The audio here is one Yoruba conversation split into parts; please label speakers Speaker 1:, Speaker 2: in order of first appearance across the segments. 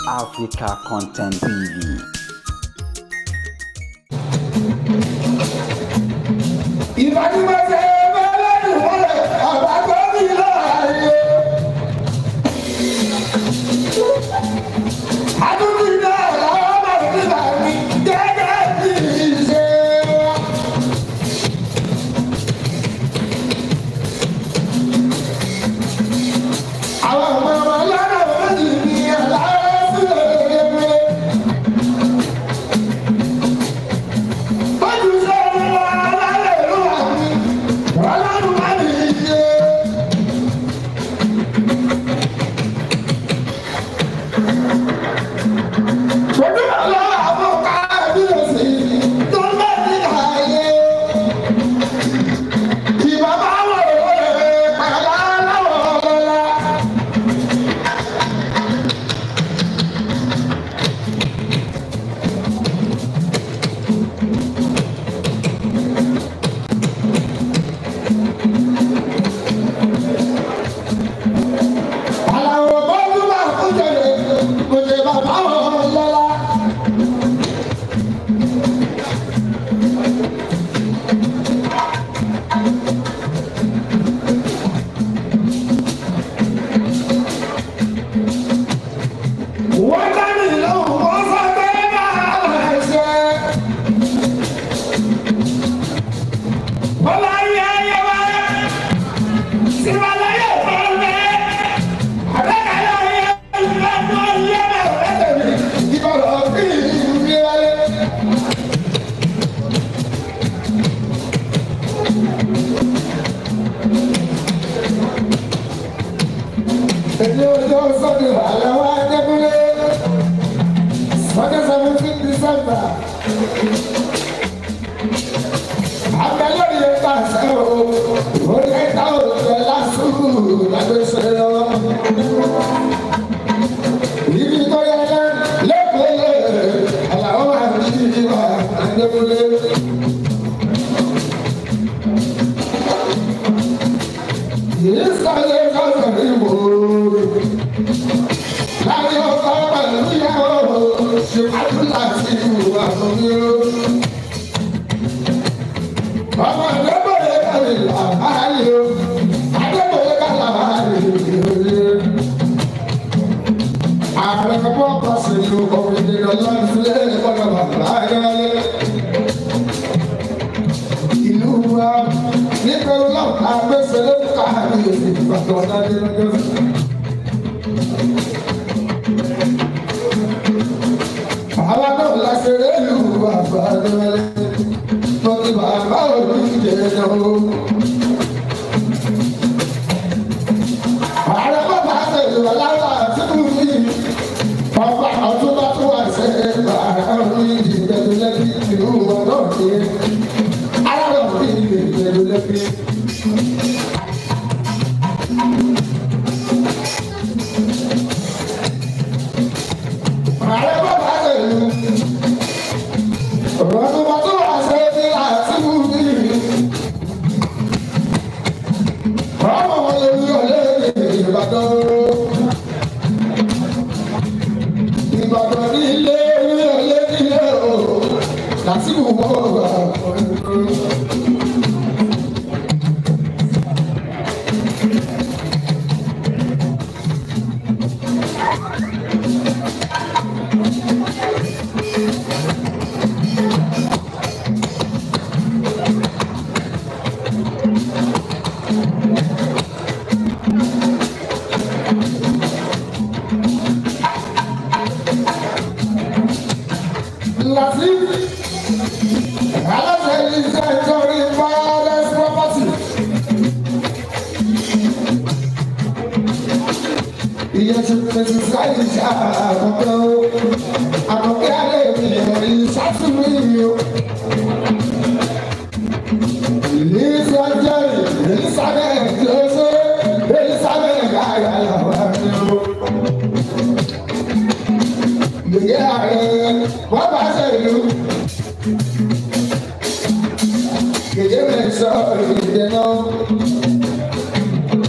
Speaker 1: Africa Content TV.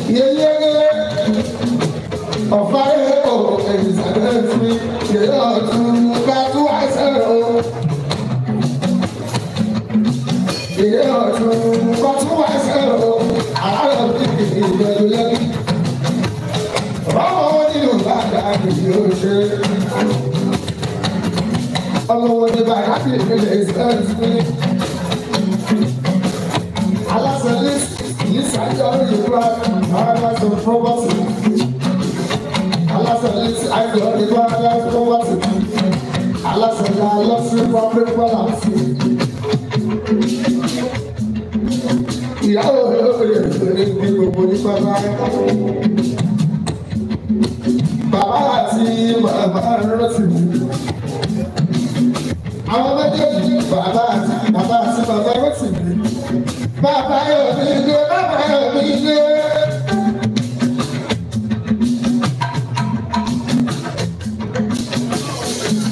Speaker 2: Yeah, yeah, yeah. mi yèyé ọ̀tún bá tún wá sẹ́rọ̀ o. Yèyé ọ̀tún bá tún wá sẹ́rọ̀ o. Àárọ̀ mi ìgbẹ́lu lẹ́bí. Ọmọ wọn nínú bàbá mi yóò ṣe. Ọmọ wọn ní bàbá mi lè ṣe é. Aláṣẹ Lisa ìlú Paradise of Property. Aláṣẹ Lisa ìlú Paradise Property. Aláṣẹ Lọ́sí Public Balance. Ìyàwó olóore lórí bí gbogbo ní pátá. Bàbá àti màmá rántí mi. Àwọn méjèèjì bàbá àti bàbá àti bàbá rántí mi. Bàbá yóò mi gbé, bàbá yóò mi gbé.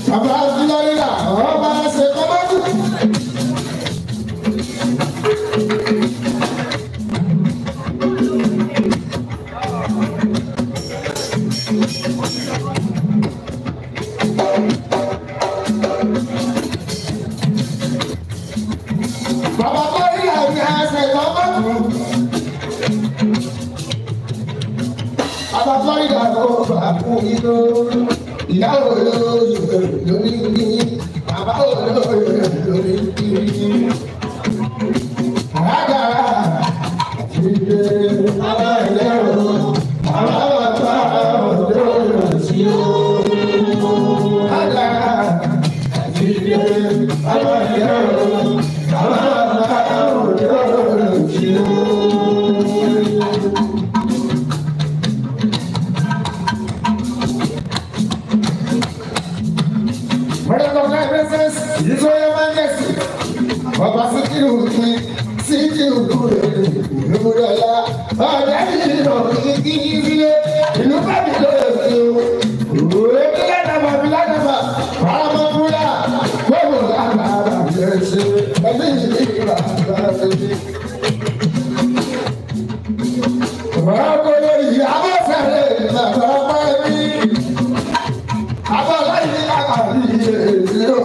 Speaker 2: Bàbá Florida, ọba ṣe kọ́mọ́tù. Bàbá Florida ní ṣe kọ́mọ́tù. Bàbá Florida ló bá fún inú. Ìyá olóyè lórí ní, bàbá olóyè lórí ní. Àgàrà ìdè aláìlérò, bàbá bàbá olóyè sí o. Àgàrà ìdè aláìlérò, bàbá bàbá olóyè sí o. Ọba Síkírù mi, Síkírù kúrò ìlúmúdọ́lá, ọ̀dà ìlú ìkíní sílé, ìlú bàbí lóye sí o. Òwe mi ládàbà mi ládàbà, paramọ́kúrà, gbogbo àgbàrá yẹn ṣe, ẹbí ìlú àgbà ṣe. Ọkọ̀ lórí abọ́sẹ̀rẹ̀ bàbá pẹ́ mi, abọ́láyé àbí èyí o.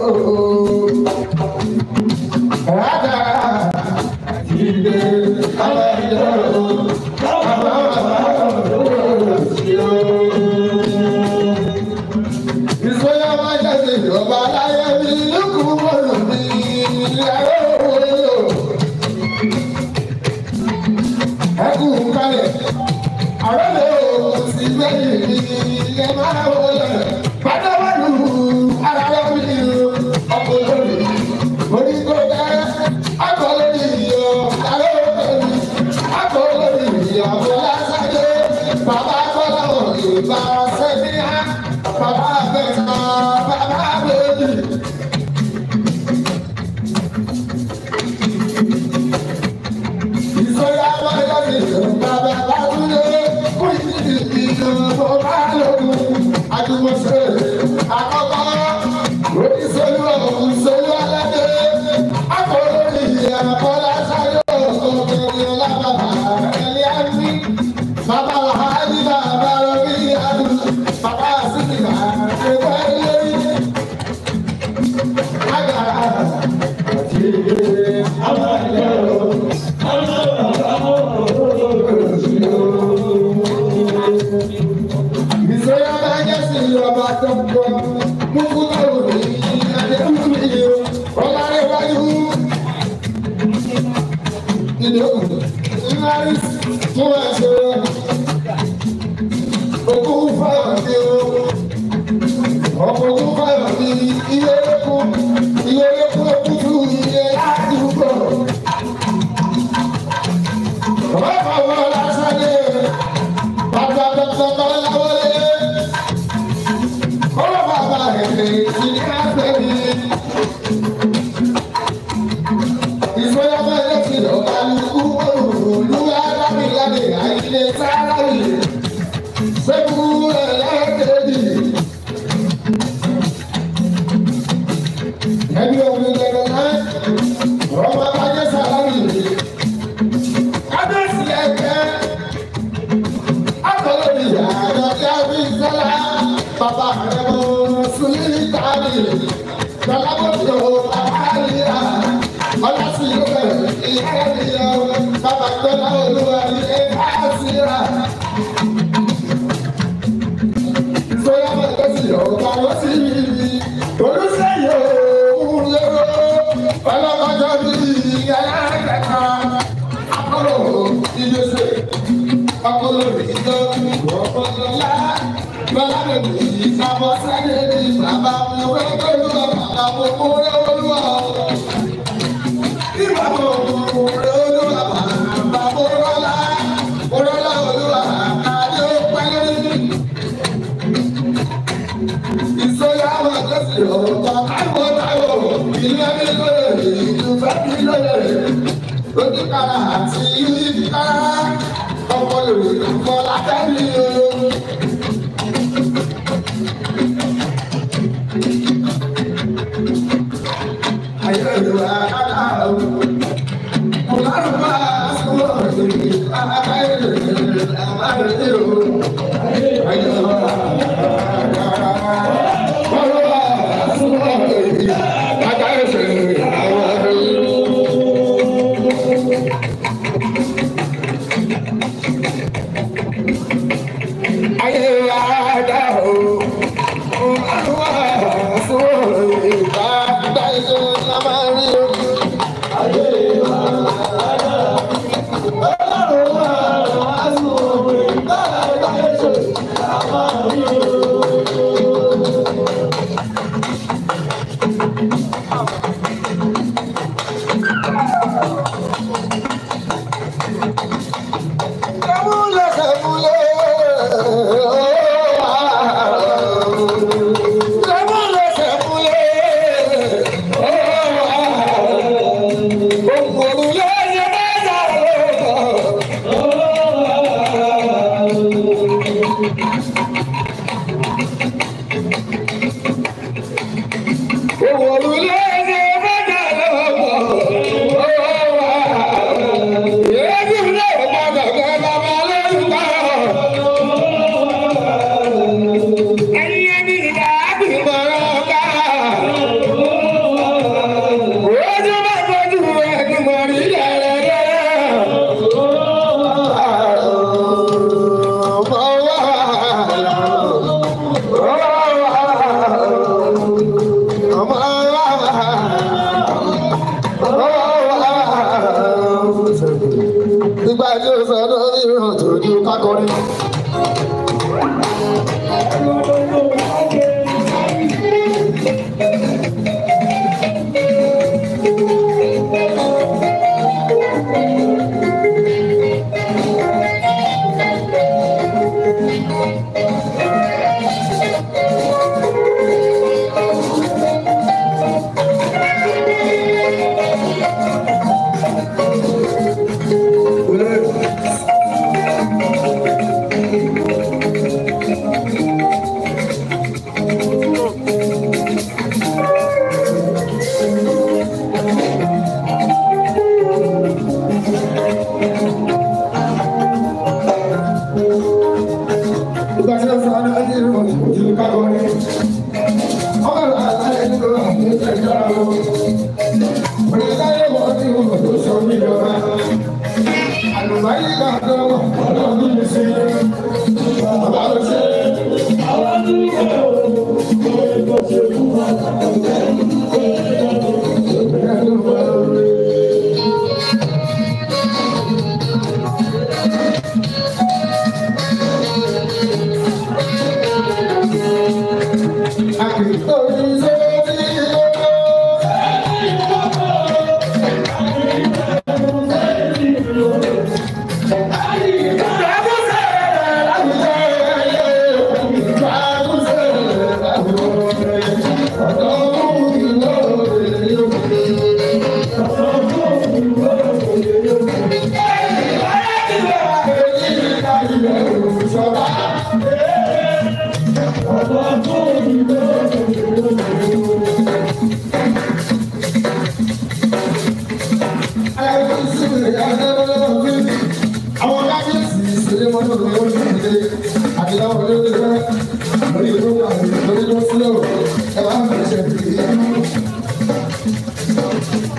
Speaker 2: Bàbá rẹ̀ mọ́.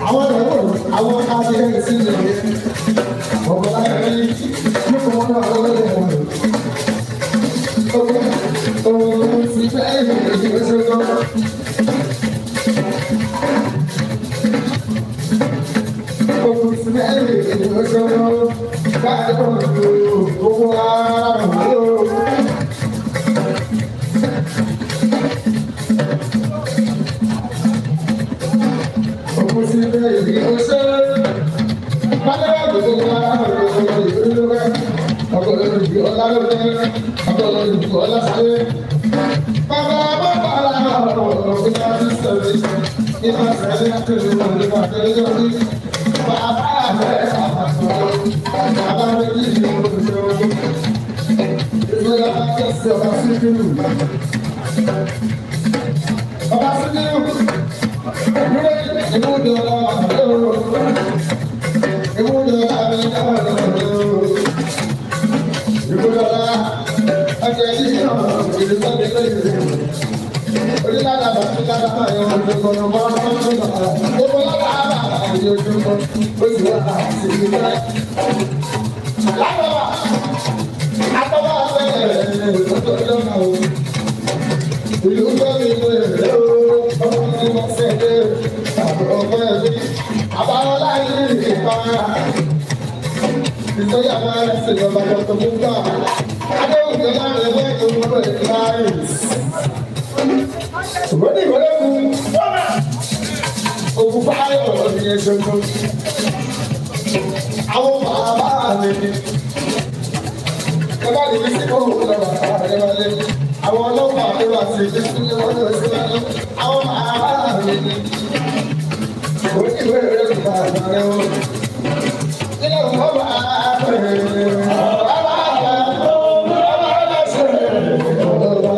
Speaker 2: Àwọn ọ̀rọ̀ àwọn kábíyèsí sí ìlú ọ̀gbọ́n láyé nípa wọn náà lọ́wọ́ lẹ́wọ̀n. Òun ti fẹ́ ìṣòro. Òun ti fẹ́ ìṣòro. Káàdì owó ara rẹ̀ o. Òun ti fẹ́ ìṣòro. Àwọn bàbá mi bàbá mi sí kò lọ́wọ́ àwọn ọlọ́pàá tó wà sí ìdílé wọn lọ sí àwọn bàbá mi oníwèé rẹ̀ kò bá rẹ̀ o ilé ìwọ bá rẹ̀ bàbá bàbá lọ́sẹ̀ bàbá.